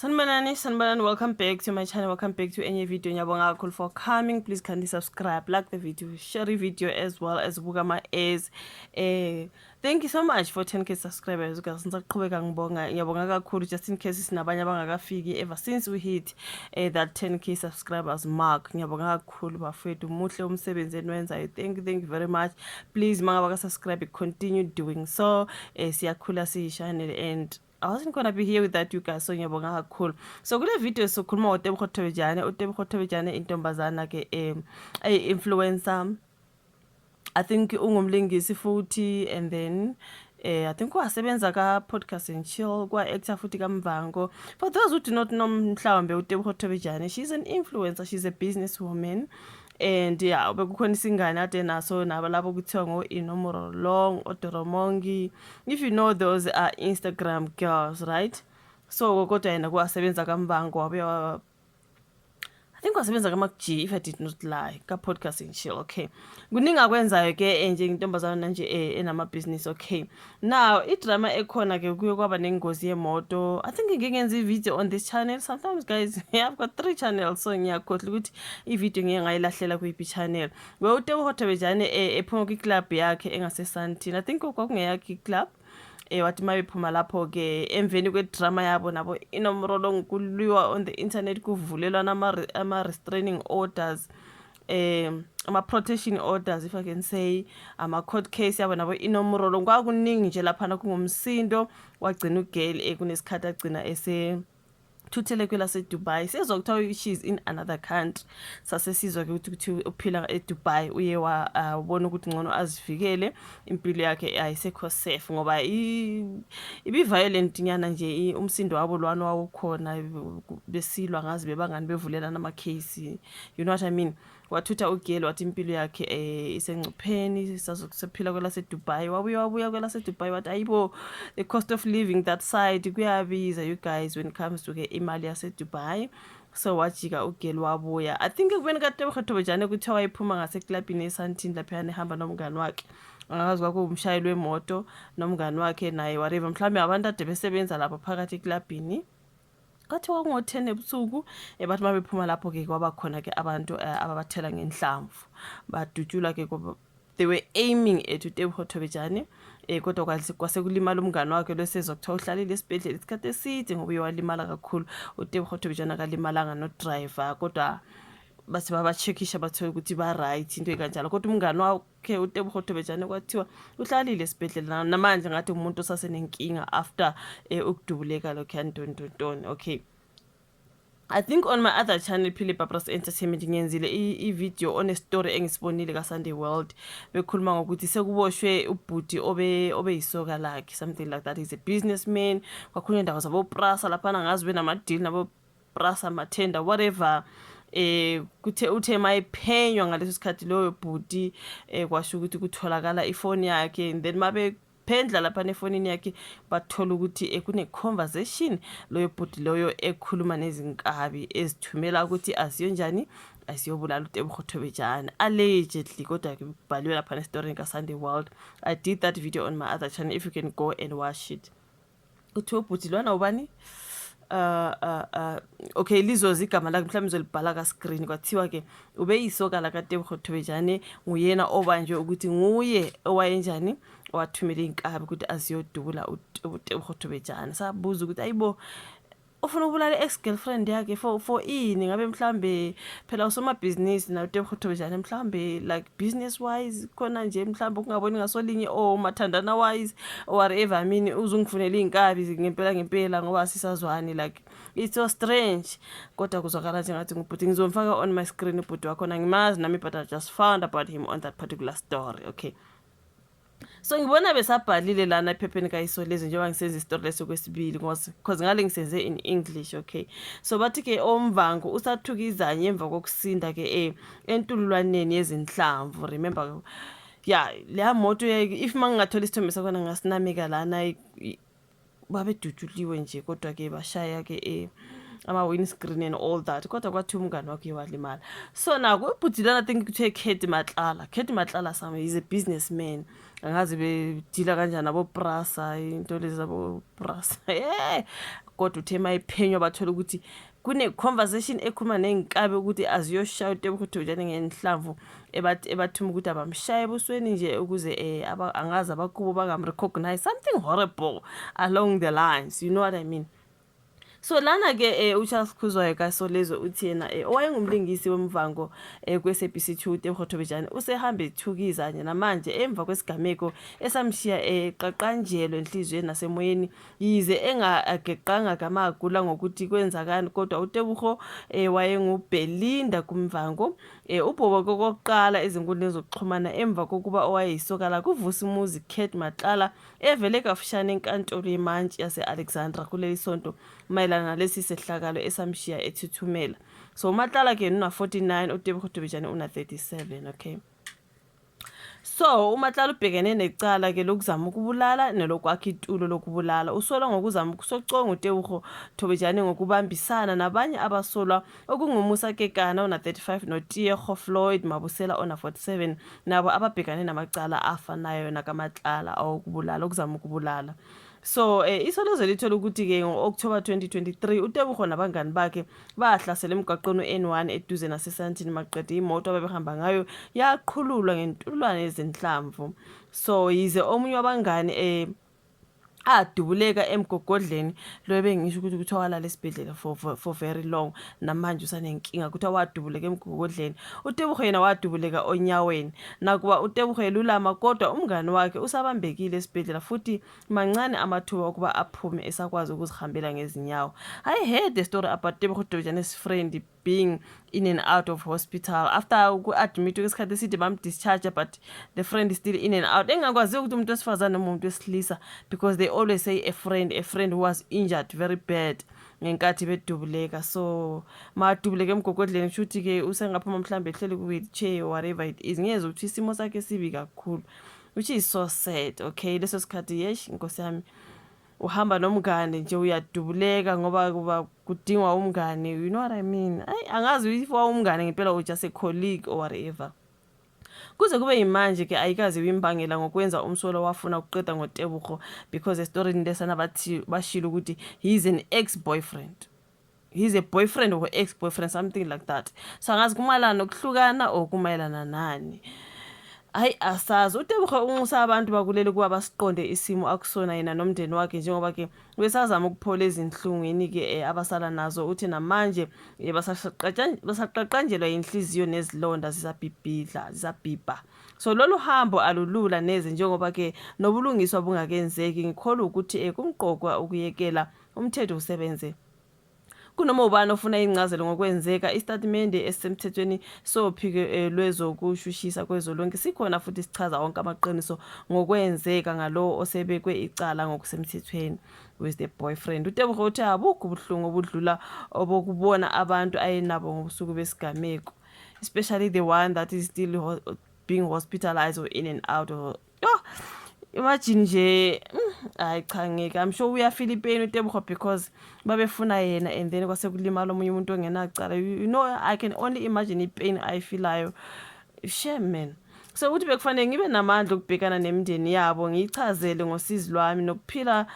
Sanibonani, sanibonani. Welcome back to my channel. Welcome back to enye video. Ngiyabonga kakhulu for coming. Please kindly subscribe, like the video, share the video as well as buka ama ads. Thank you so much for 10K subscribers. Guys, ngisaqhubeka ngibonga. Ngiyabonga kakhulu just in case sinabanye abangakafiki ever since we hit that 10K subscribers mark. Ngiyabonga kakhulu, bafethu. Muhle umsebenzi eniwenzayo. Thank you very much. Please mangaba ka subscribe, continue doing so. Siyakhula siyi-channel and I wasn't gonna be here without you guys, so ngiyabonga kakhulu. So kule video sokhuluma ngoTebogo Thobejane. UTebogo Thobejane intombazana ke influencer. I think ungumlingisi futhi and then I think wasebenza ka Podcast and Chill, kwa actor futhi kaMvango. For those who do not know mhlawumbe uTebogo Thobejane, she's an influencer, she's a businesswoman. And yeah, bekukhona isingane ade naso nabo labo kuthiwa ngo Inomoro Long, Odoromongi. If you know, those are Instagram girls, right? So kodwa yena kwasebenza kaMvango, wabuya, I think wasebenza kama-G, if I did not lie, ka-Podcast and Chill, okay. Kuningi akwenzayo ke nje intombazana nje enamabhizinisi, okay. Now idrama ekhona ke, kuye kwaba nengozi yemoto. I think ngike ngenza i-video on this channel. Sometimes, guys, I've got three channels, so ngiyakhohlwa ukuthi i-video ngike ngayilahlela kuyiphi channel. We uTebogo Thobejane ephuma kwi-club yakhe engaseSandton. I think kwakungeyakhe i-club. Wathi mabephuma lapho ke emveni kwedrama yabo nabo inomrolo, kuliwa on the internet, kuvulelwana ama restraining orders, ama protection orders, if I can say, ama court case yabo nabo inomrolo. Kwakuningi nje laphana, kungumsindo. Wagcina ugirl kunesikhathi agcina ese thuthele kwelaseDubai. Sezwa kuthiwa she's in another country. Sasesizwa ke ukuthi kuthiwa uphila eDubai. Uye wabona ukuthi ngcono azivikele, impilo yakhe ayisekho safe ngoba ibi-violent nyana nje, umsindo wabo lwana wawukhona, besilwa ngazi bebangani, bevulelana ama-case, you know what I mean. Wathutha ugirl, wathi impilo yakhe isengcupheni, sazokusephila kwelaseDubai. Wabuya, wabuya kwelaseDubai, wathi ayibo, the cost of living that side kuyabiza, you guys, when it comes to ke imali yaseDubai. So wajika ugirl, wabuya. I think ekubeni kaTebogo Thobejane kuthiwa wayephuma ngaseklabhini eSandton laphayana, ehamba nomngani wakhe. Angazi kwakuwumshayeli wemoto nomngani wakhe naye, whatever, mhlawumbe abantu ade besebenza lapho phakathi eklabhini. Kwathiwa kwakungo-10 ebusuku. Bathi uma bephuma lapho-ke, kwaba khona-ke abantu ababathela ngenhlamvu, badutshulwa ke. They were aiming at uTebogo Thobejane, kodwa kwase kulimala umngani wakhe lwesezwa kuthiwa uhlalile esibhedlela isikhathi eside ngoba uye walimala kakhulu. UTebogo Thobejane akalimalanga no-driver, kodwa bathi baba-checkisha, bathola ukuthi ba-right, into ey'kanjalo. Kodwa umngani wakhe uTebogo Thobejane kwathiwa uhlalile esibhedlela namanje, ngathi umuntu osasenenkinga after ukudubuleka lokhuyana, ntontontoni, okay. I think on my other channel, Philip Papras Entertainment, ngiyenzile i-video on a story engisibonile ka-Sunday World, bekhuluma ngokuthi sekuboshwe ubhuti obe yisoka lakhe, something like that. He's a businessman. Kwakhulunywa indaba zabo-Prasa laphana, ngazi benama-deal nabo-Prasa, mathenda, whatever. Kuthe uthe mayiphenywa ngaleso sikhathi loyo bhuti, kwasho ukuthi kutholakala ifoni yakhe and then mabe phendla lapha efonini yakhe, bathola ukuthi kune-conversation loyo bhuti loyo ekhuluma nezinkabi ezithumela ukuthi aziyo njani, aziyobulala uTebogo Thobejane, allegedly. Kodwa-ke kubhaliwe lapha nesitorini ka-Sunday World. I did that video on my other channel, if you can go and watch it. Kuthiwa ubhuti lwana ubani? Okay, lizoza igama lakhe, mhlawumbe ngizolibhala ka-screen. Kwathiwa-ke ubeyisoka lakaTebogo Thobejane, nguyena obanjwe ukuthi nguye owayenjani, owathumela iy'nkabi ukuthi aziyodubula uTebogo Thobejane. Sabuza ukuthi ayibo, ufuna ukubulala i-ex girlfriend yakhe for ini? Ngabe mhlambe phela usomabhizinisi naye uTebogo Thobejane, mhlambe like business wise khona nje mhlambe ukungaboni ngasolinye or mathandana wise or whatever. I mean, uzungifunela iy'nkabi ngempela ngempela ngoba asisazwani? Like, it's so strange. Kodwa kuzwakala njengathi ngubhuti. Ngizomfaka on my screen ubhuti wakhona, ngimazi nami, but I just found about him on that particular story, okay. So ngibona besabhalile lana ephepheni kaYisolezwe njengoba ngisenza isitori leso kwesibili, because ngale ngisenze in English, okay. So bathi-ke oMvango usathuka izanye emva kokusinda-ke entululwaneni yezinhlamvu. Remember, ya, leya moto, if uma ngingathola isithombe sakhona ngasinameka lana. Babedutshuliwe nje, kodwa-ke bashaya-ke ama-windscreen and all that, kodwa kwathiwa umngane wakhe walimala. So nako ubhuti lana, I think kuthiwe Kate Matlala, Kate Matlala some is a businessman. Angazi bedila kanjani abo-Prasa, into lezi zabo-Prasa, yeah. Kodwa uthe mayiphenywa bathola ukuthi kune-conversation ekhuluma ney'nkabi ukuthi aziyoshaya uTebogo Thobejane ngenhlamvu ebathuma ukuthi abamshaye ebusweni nje ukuze angazi abakubo bangam-recognize, something horrible along the lines, you know what I mean. So lana ke uCharles Khuzwayo kaSolezwe uthi yena owayengumlingisi weMuvhango kwe-SABC 2 uTebogo Thobejane usehambe ethukiza nje namanje emva kwesigameko esamshiya eqaqanjelwe enhliziyweni nasemoyeni. Yize engageqanga gamagula ngokuthi kwenzakani, kodwa uTebogo wayenguBelinda kuMuvhango ubhobo kokokuqala ezinkundleni zokuxhumana emva kokuba owayeyisoka lakuVusimuzi Cat Matlala evele kafushane enkantolo yemantshi yase-Alexandra kuleli sonto mayelana nalesi sehlakalo esamshiya ethuthumela. So uMatlala ke una-49, uTebogo Thobejane una-37, okay. So uMatlala ubhekene necala ke lokuzama ukubulala nelokwakha itulo lokubulala. Usolwa ngokuzama ukusoconga uTebogo Thobejane ngokubambisana nabanye abasolwa okunguMusa Kekana ona-35 noTiego Floyd Mabusela ona-47, nabo ababhekane namacala afanayo nakaMatlala awokubulala, okuzama ukubulala. So Isolezwe lithola ukuthi-ke ngo-October 2023 uTebogo nabangani bakhe bahlasela emgwaqweni u-N1 eduze naseSandton, maqede imoto ababehamba ngayo yaqhululwa ngentulwane yezinhlamvu. So yize omunye wabangani adubuleka emgogodleni lo bengisho ukuthi kuthiwa walala esibhedlela for very long, namanje usanenkinga, kuthiwa wadubuleka emgogodleni. UTebogo yena wadubuleka onyaweni. Nakuba uTebogo elulama, kodwa umngani wakhe usabambekile esibhedlela futhi mancane amathuba okuba aphume esakwazi ukuzihambela ngezinyawo. I heard the story about Tebogo Thobejane's friend being in and out of hospital after uku-admit kwesikhathi eside, bam-discharge, but the friend is still in and out, engakwazi ukuthi umuntu wesifazane noma umuntu wesilisa, because they always say a friend who was injured very bad ngenkathi bedubuleka. So madubuleka emgogodleni, kusho ukuthi-ke usengaphuma mhlawumbe ehleli ku-wheelchair or whatever it is. Ngiyezwa ukuthi isimo sakhe sibi kakhulu, which is so sad, okay. Leso sikhathi, yesh, nkosi yami, uhamba nomngane nje uyadubuleka ngoba kuba kudingwa umngane, you know what I mean. Ayi, angazi if wawumngane ngempela or just a colleague or whatever. Kuze kube yimanje ke ayikaze imbangela ngokwenza umsolo wafuna ukuqeda ngoTebogo, because estorini lesana bathi bashilo ukuthi he is an ex boyfriend, he's a boyfriend or ex boyfriend, something like that. So angazi kumayelana nokuhlukana or kumayelana nani, hayi, asazi. UTebogo unxusa abantu bakuleli kuba basiqonde isimo akusona yena nomndeni wakhe njengoba ke besazama ukuphola ezinhlungwini ke abasala nazo. Uthi namanje basaqaqanjelwa inhliziyo nezilonda zisabhibhidla, zisabhibha. So lolu hambo alulula neze njengoba ke nobulungiswa bungakenzeki. Ngikholwa ukuthi kumqokwa ukuyekela umthetho usebenze. Kunoma ubani ofuna incazelo ngokwenzeka, isitatimende esisemthethweni sophiko lwezokushushisa kwezolonke sikhona futhi sichaza wonke amaqiniso ngokwenzeka ngalowo osebekwe icala ngokusemthethweni with the boyfriend. UTebogo uthi abukho ubuhlungu obudlula obokubona abantu ayenabo ngobusuku besigameko, especially the one that is still being hospitalized or in and out or, oh, imagine nje. Hayi cha, ngeke. I'm sure uyafeel ipain uTebogo because babefuna yena and then kwase kulimala omunye umuntu ongenacala. I can only imagine ipain ayifilayo. Shame, man. So ukuthi bekufanele ngibe namandla okubhekana nemindeni yabo, ngiyichazele ngosizi lwami nokuphila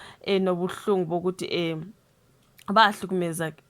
nobuhlungu bokuthi bahlukumezeka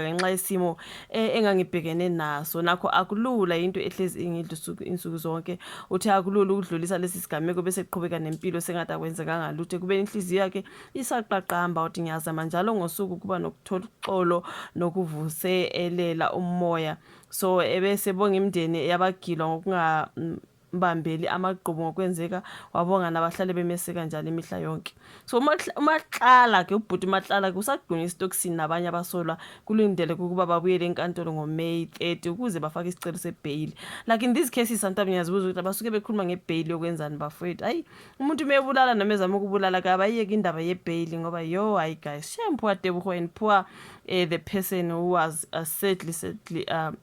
ngenxa yesimo engangibhekene naso. Nakho akulula, into ehlezi ingidla insuku zonke. Uthi akulula ukudlulisa lesi sigameko bese kuqhubeka nempilo sengathi akwenzekanga lutho, ekubeni inhliziyo yakhe isaqaqamba. Uthi ngiyazama njalo ngosuku kuba nokuthola uxolo nokuvuselela umoya. So ebese bonga imindeni yabagilwa ngokungambambeli amagqubu ngokwenzeka, wabonga nabahlali bemeseka njalo imihla yonke. So uMatlala ke, ubhuti uMatlala ke usagqunywa esitokisini nabanye abasolwa, kulindeleke ukuba babuyele enkantolo ngoMay 30 ukuze bafake isicelo sebheyili. Like in these cases, sometimes ngiyazibuza ukuthi abasuke bekhuluma ngebheyili yokwenzani, bafowethu. Hayi, umuntu uma ebulala noma ezama ukubulala, kabayiyeke indaba yebheyili ngoba yo, hayi guys, shame, poor Tebogo and poor the person who was sadly,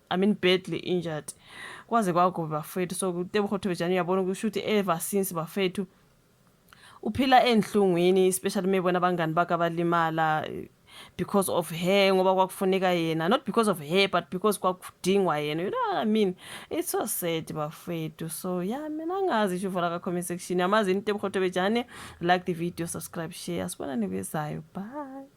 I mean badly injured. Kwaze kwakubi, bafowethu. So Tebogo Thobejane uyabona ukusho ukuthi ever since, bafethu, uphila enhlungwini, especially mayibona abangani bakhe abalimala because of her, ngoba kwakufuneka yena, not because of her but because kwakudingwa yena, you know what I mean. It's so sad, bafethu. So yeah, mina angazi isho vala ka comment section yamazi into Tebogo Thobejane. Like the video, subscribe, share. Sibonane kwezayo, bye.